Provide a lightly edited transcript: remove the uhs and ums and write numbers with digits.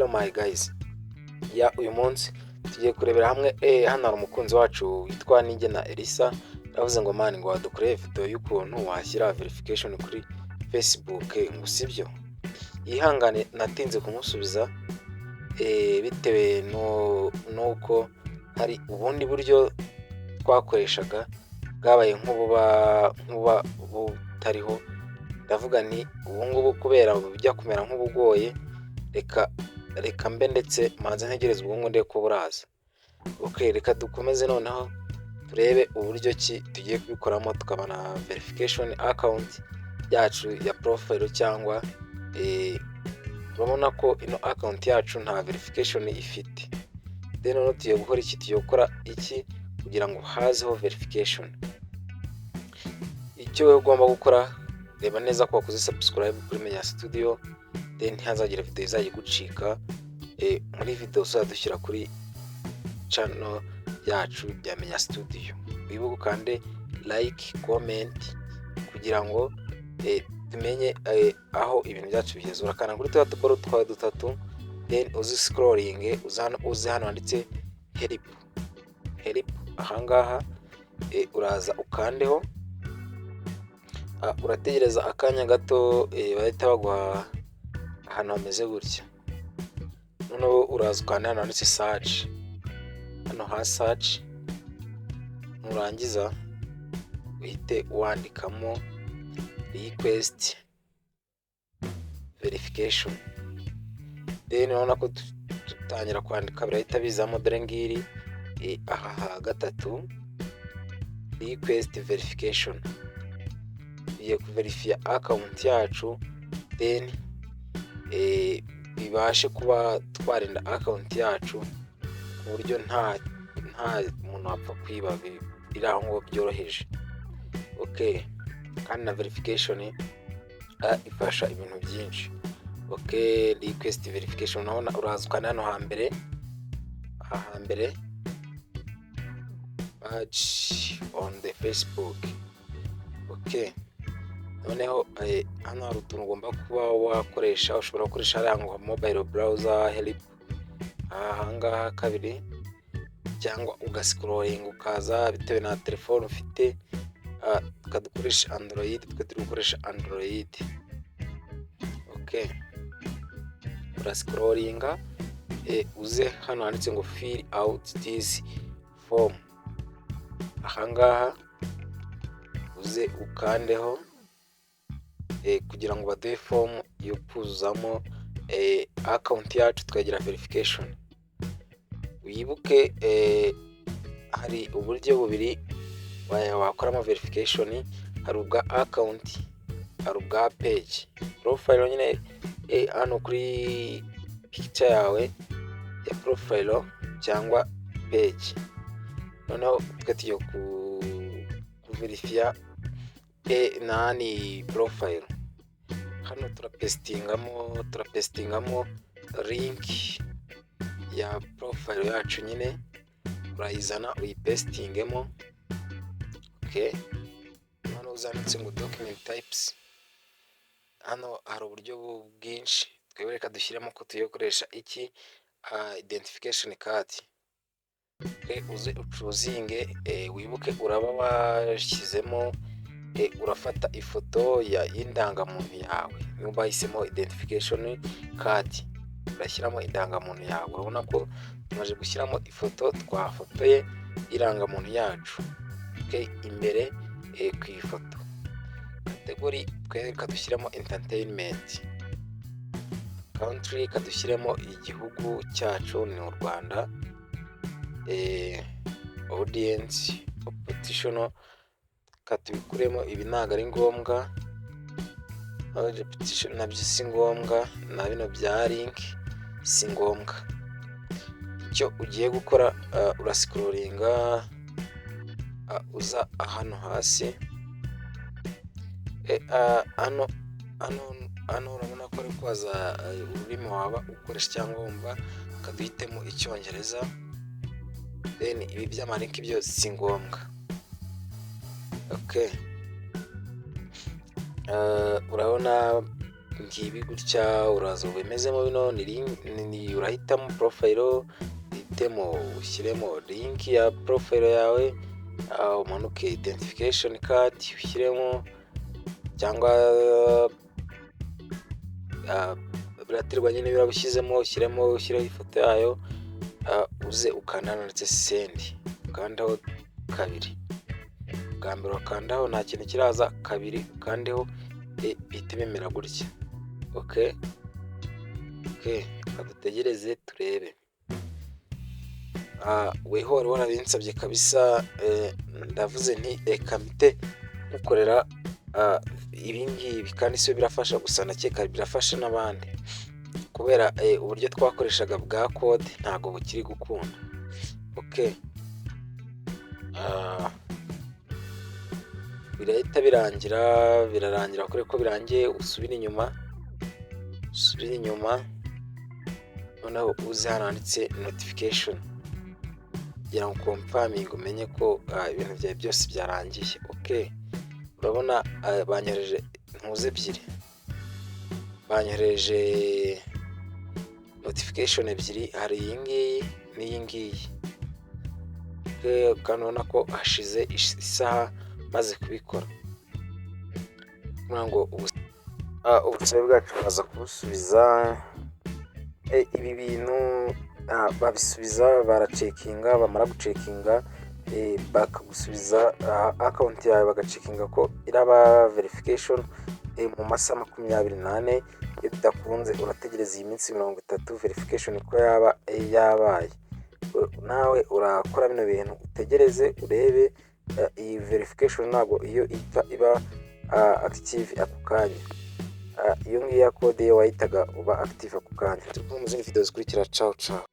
Hello my guys, ya uyu munsi tugiye kurebera hamwe. Hano hari umukunzi wacu witwa Nigena Elisa, yavuze ngo: "Man, ngo wadukoreye video y'ukuntu washyira verification kuri Facebook," ngo sibyo? Yihangane, natinze kumusubiza bitewe nuko hari ubundi buryo twakoreshaga bwabaye nk'ububa butariho. Ndavuga nti ubu ngubu kubera bujya kumera nk'ubugoye, reka mbe ndetse manze ntegereze ubu ngubu ndebe ko buraza. Okay, reka dukomeze noneho turebe uburyo ki tugiye kubikoramo, tukabona verification account yacu ya profile. Cyangwa urabona ko ino account yacu nta verification ifite. Then noneho tugiye gukora iki? Tugiye gukora iki kugira ngo hazeho verification? Icyo wowe ugomba gukora, reba neza ko wakoze subscribe kuri Menya Studio, then ntihazagire video izajya igucika muri video tuzajya dushyira kuri channel yacu ya Menya Studio. Wibuke ukande like, comment, kugira ngo tumenye aho ibintu byacu bigeze. Urakanda kuri turiya tuboro twawe dutatu, then uzi scrolling, uze hano handitse help. Help ahangaha, uraza ukandeho. Urategereza akanya gato, bahita baguha ahantu hameze gutya. Noneho uraza ukanda hano handitse search, hano ha search. Nurangiza uhite wandikamo request verification. Then urabona ko dutangira kwandika birahita bizamo. Dore ngiri, aha ha gatatu, request verification. Tugiye kuverifiya account yacu, then bibashe kuba twarinda account yacu ku buryo nta muntu wapfa kwiba, biri aho ngo byoroheje. Okay, kandi na verification ifasha ibintu byinshi. Okay, request verification, urabona uraza ukanda hano hambere, aha hambere, badge on the Facebook. Okay, noneho hano hari utuntu ugomba kuba wakoresha. Ushobora gukoresha hariya ngo mobile browser help, aha ngaha kabiri, cyangwa ugascrollinga ukaza bitewe na telefone ufite. Tukadukoresha Android, twe turi gukoresha Android. Okay, urascrollinga, uze hano handitse ngo fill out this form, ahangaha uze ukandeho kugira ngo baduhe form yo kuzuzamo account yacu tukagira verification. Wibuke hari uburyo bubiri wakoramo verification: hari ubwa account, hari ubwa page profile nyine, hano kuri picture yawe ya profile cyangwa page. Noneho twe tugiye kuverifiya nani? Profile. Hano turapastingamo link ya profile yacu nyine, urayizana uyipastingemo. Okay, noneho uzanditse ngo document types. Hano hari uburyo bwinshi, twebwe reka dushyiremo ko tugiye gukoresha iki? Identification card. Uze uchoosinge. Wibuke uraba washyizemo, urafata ifoto y'indangamuntu yawe. Niba wahisemo identification card, urashyiramo indangamuntu yawe. Urabona ko tumaze gushyiramo ifoto twafotoye irangamuntu yacu imbere ku ifoto. Category reka dushyiremo entertainment. Country kadushyiremo igihugu cyacu ni u Rwanda. Audience optional katubikuremo, ibi ntabwo ari ngombwa. Nabyo si ngombwa, na bino bya link si ngombwa. Icyo ugiye gukora, urascrollinga uza hano hasi. Hano hano urabona ko ari kubaza ururimi waba ukoresha cyangwa wumva, kaduhitemo Icyongereza. Then ibi by'amalink byo si ngombwa. Okay, urabona Ngibi gutya, uraza wemezemo bino ni urahitamo profile, uhitemo ushyiremo link ya profile yawe, umanuke identification card ushyiremo, cyangwa biraterwa nyine biraba ushyizemo, ushyiremo, ushyireho ifoto yayo, uze ukanda hano handitse "send", ukandeho kabiri. Bwa mbere ukandaho nta kintu kiraza, kabiri ukandeho bihite bimera gutya. Okay, reka dutegereze turebe. Weho wari warabinsabye kabisa, ndavuze nti reka mpite nkukorera ibi ngibi, kandi si birafasha gusa, ndakeka birafasha n'abandi, kubera uburyo twakoreshaga bwa code ntabwo bukiri gukunda. Okay, birahita birangira, birarangira kubera ko birangiye, usubire inyuma, usubire inyuma, noneho uze hano handitse "notification" kugira ngo confirminge, umenye ko ibintu byawe byose byarangiye. Okay, urabona banyohereje ntuze ebyiri, banyohereje notification ebyiri, hari iyi ngiyi n'iyi ngiyi. Kandi urabona ko hashize isaha maze kubikora. Ngo ubusabe bwacu baza kubusubiza. Ibi bintu babisubiza, baracheckinga, bamara gucheckinga bakagusubiza account yawe, bagacheckinga ko iraba verification mu masaha 24. Iyo bidakunze urategereza iyi minsi 30 verification ko yaba yabaye. Nawe urakora bino bintu, utegereze urebe. Iyi verification ntabwo iyo ihita iba active ako kanya. Iyo ngiyo ya code yo wahitaga uba active ako kanya. Turi kumwe mu zindi video zikurikira. Ciao ciao.